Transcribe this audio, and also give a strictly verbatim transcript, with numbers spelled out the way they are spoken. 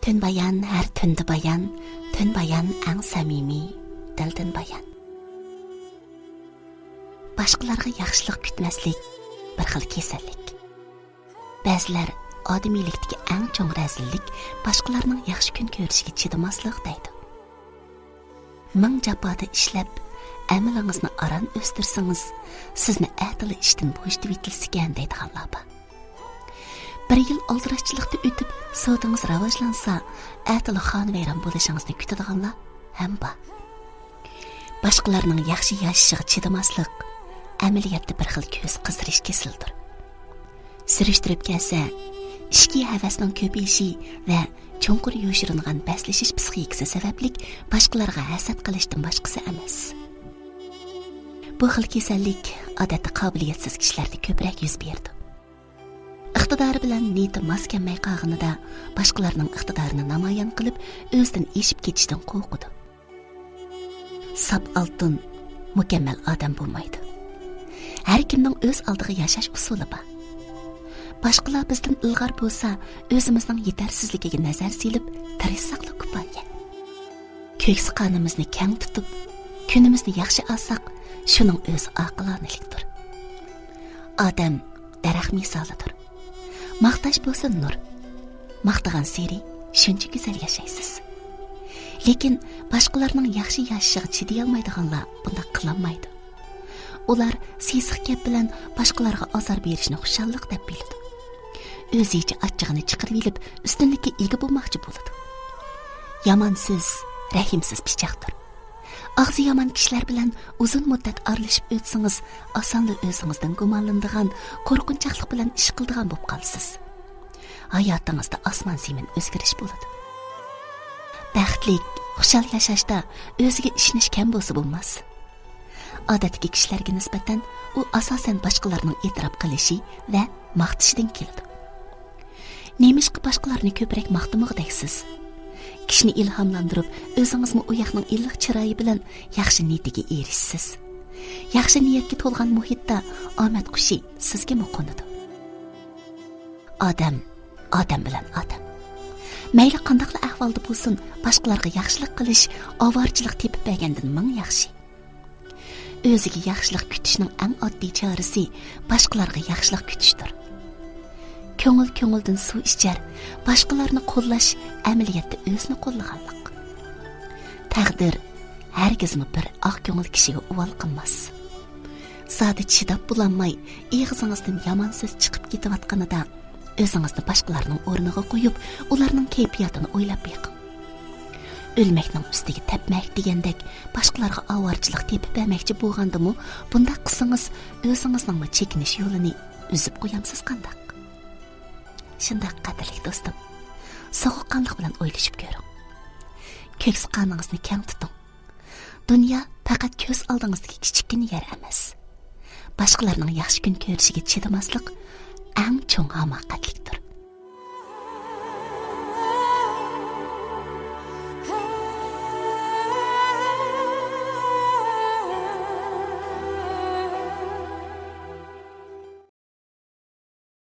تۈن بايان ھەر تۈندە بايان، تۈن بايان ئەڭ سەمىمىي، دىلدىن بايان. باشقىلارغا ياخشىلىق كۈتمەسلىك بىر خىل كېسەللىك. بەزىلەر ئادىمىيلىكتىكى ئەڭ چوڭ رەزىللىك باشقىلارنىڭ ياخشى كۈن كۆرۈشىگە چىدىماسلىق دەيدۇ. مىڭ جاپادا ئىشلەپ، ئەمىلىڭىزنى ئاران ئۆستۈرسىڭىز، سىزنى ئەتىلا ئىشتىن بوشىتىۋېتىلسىكەن دەيدىغانلار بار. بىر يىل ئالدىراشچىلىقتا ئۆتۈپ، سودىڭىز راۋاجلانسا، ئەتىلا خانىۋەيران بولۇشىڭىزنى كۈتىدىغانلار ھەم بار. باشقىلارنىڭ ياخشى ياشىشىغا چىدىماسلىق ئەمەلىيەتتە بىر خىل كۆز قىزىرىش كېسىلىدۇر. سۈرۈشتۈرۈپ كەلسە، ئىچكى ھەۋەسنىڭ كۆپىيىشى ۋە چوڭقۇر يوشۇرۇنغان بەسلىشىش پىسخىكىسى سەۋەبلىك باشقىلارغا ھەسەت قىلىشتىن باشقىسى ئەمەس. بۇ خىل كېسەللىك، ئادەتتە، قابىلىيەتسىز كىشىلەردە كۆپرەك يۈز بېرىدۇ. ئىقتىدارى بىلەن نىيىتى ماس كەلمەي قالغىنىدا، باشقىلارنىڭ ئىقتىدارىنى نامايان قىلىپ، ئۆزىدىن ئېشىپ كېتىشتىن قورقىدۇ. ساپ ئالتۇن، مۇكەممەل ئادەم بولمايدۇ. ھەر كىمنىڭ ئۆز ئالدىغا ياشاش ئۇسۇلى بار. باشقىلار بىزدىن ئىلغار بولسا، ئۆزىمىزنىڭ يېتەرسىزلىكىگە نەزەر سېلىپ، تىرىشساقلا كۇپايە. كۆكسى قانىمىزنى كەڭ تۇتۇپ، كۈنىمىزنى ياخشى ئالساق، شۇنىڭ ئۆزى ئاقىلانىلىكتۇر. ئادەم دەرەخ مىسالىدۇر. ماختاش بولسا نۇر. ماختىغانسېرى شۇنچە گۈزەل ياشايسىز. لېكىن باشقىلارنىڭ ياخشى ياشىشىغا چىدىيالمايدىغانلار بۇنداق قىلالمايدۇ. ئۇلار سېسىق گەپ بىلەن باشقىلارغا ئازار بېرىشنى خۇشاللىق دەپ بىلىدۇ. ئۆزىچە ئاچچىقىنى چىقىرىۋېلىپ، ئۈستۈنلۈككە ئىگە بولماقچى بولىدۇ. يامان سۆز رەھىمسىز پىچاقتۇر. ئاغزى يامان كىشىلەر بىلەن ئۇزۇن مۇددەت ئارىلىشىپ ئۆتسىڭىز، ئاسانلا ئۆزىڭىزدىن گۇمانلىنىدىغان، قورقۇنچاقلىق بىلەن ئىش قىلىدىغان بولۇپ قالىسىز. ھاياتىڭىزدا ئاسمان زېمىن ئۆزگىرىش بولىدۇ. بەختلىك، خۇشال ياشاشتا ئۆزىگە ئىشىنىش كەم بولسا بولماس. ئادەتتىكى كىشىلەرگە نىسبەتەن ئۇ ئاساسەن باشقىلارنىڭ ئېتىراپ قىلىشى ۋە ماختىشىدىن كېلىدۇ. نېمىشقا باشقىلارنى كۆپرەك ماختىمىغۇدەكسىز؟ كىشىنى ئىلھاملاندۇرۇپ، ئۆزىڭىزمۇ ئۇ ياقنىڭ ئىللىق چىرايى بىلەن ياخشى نىيىتىگە ئېرىشىسىز. ياخشى نىيەتكە تولغان مۇھىتتا ئامەت قۇشى سىزگىمۇ قونىدۇ. ئادەم، ئادەم بىلەن ئادەم. مەيلى قانداقلا ئەھۋالدا بولسۇن، باشقىلارغا ياخشىلىق قىلىش ئاۋارىچىلىق تېپىپ بەرگەندىن مىڭ ياخشى. ئۆزىگە ياخشىلىق كۈتۈشنىڭ ئەڭ ئاددىي چارىسى باشقىلارغا ياخشىلىق كۈتۈشتۇر. كۆڭۈل كۆڭۈلدىن سۇ ئىچەر، باشقىلارنى قوللاش ئەمەلىيەتتە ئۆزىنى قوللىغانلىق. تەقدىر ھەرگىزمۇ بىر ئاق كۆڭۈل كىشىگە ئۇۋال قىلماس. زادى چىداپ بولالماي، ئېغىزىڭىزدىن يامان سۆز چىقىپ كېتىۋاتقىنىدا، ئۆزىڭىزنى باشقىلارنىڭ ئورنىغا قويۇپ، ئۇلارنىڭ كەيپىياتىنى ئويلاپ بېقىڭ. ئۆلمەكنىڭ ئۈستىگە تەپمەك دېگەندەك، باشقىلارغا ئاۋارىچىلىق تېپىپ بەرمەكچى بولغاندىمۇ، بۇنداق قىلسىڭىز، ئۆزىڭىزنىڭمۇ چېكىنىش يولىنى ئۈزۈپ قويامسىز قانداق؟ شۇنداق، قەدىرلىك دوستۇم، سوغۇققانلىق بىلەن ئويلىشىپ كۆرۈڭ. كۆكسى قانىڭىزنى كەڭ تۇتۇڭ. دۇنيا پەقەت كۆز ئالدىڭىزدىكى كىچىككىنە يەر ئەمەس. باشقىلارنىڭ ياخشى كۈن كۆرۈشىگە چىدىماسلىق ئەڭ چوڭ ھاماقەتلىكتۇر.